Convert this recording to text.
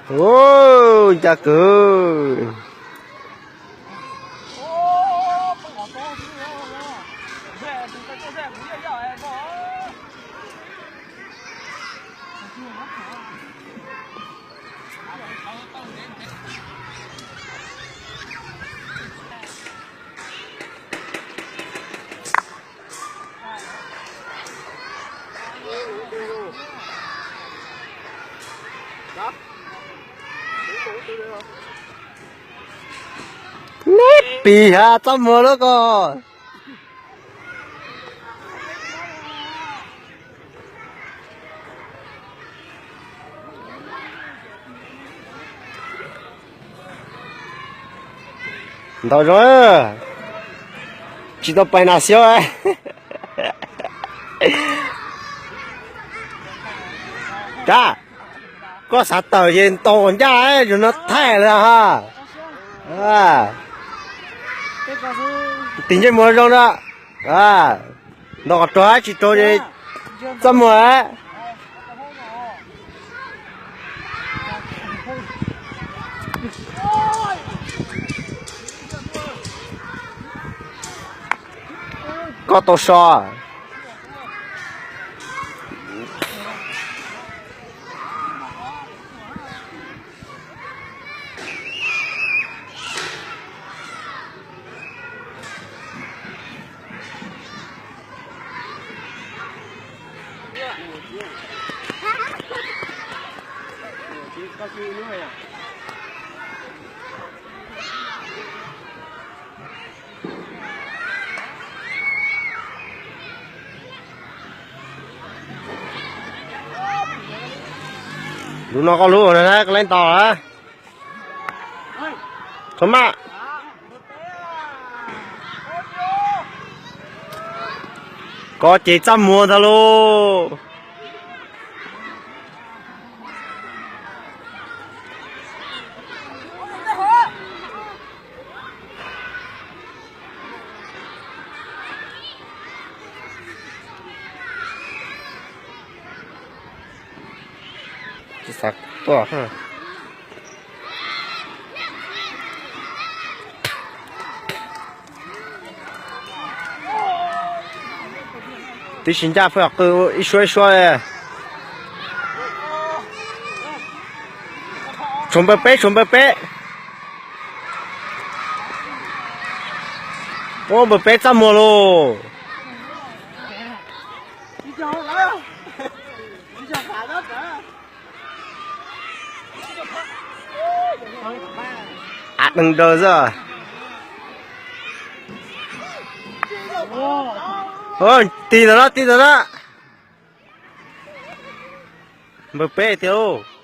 Ua, ncaj kawg. Neb pis has txaj muag lub ko. Ntau zoo, tsis tau pais nas xiob. Kab, koj xav tawm ces ntaus ncaj, zaum no thaij lawm ha. Tig ntsej muag zoo na. Ntaus kom raug, tsis raug ces txaj muag. Koj tau so. Lub no koj lub na, koj leej tau a. Thov maj. Koj ces txaj muag ntag lauj. Tsis xav tuaj. Tib si ncaj faj qw ib suab ib suab. Tshuav npawg peb, tshuav npawg peb. Ua npawg peb txaj muag lauj. Av deeg daws xwb. Tig ntawd na, tig ntawd na. Npawg peb tiag.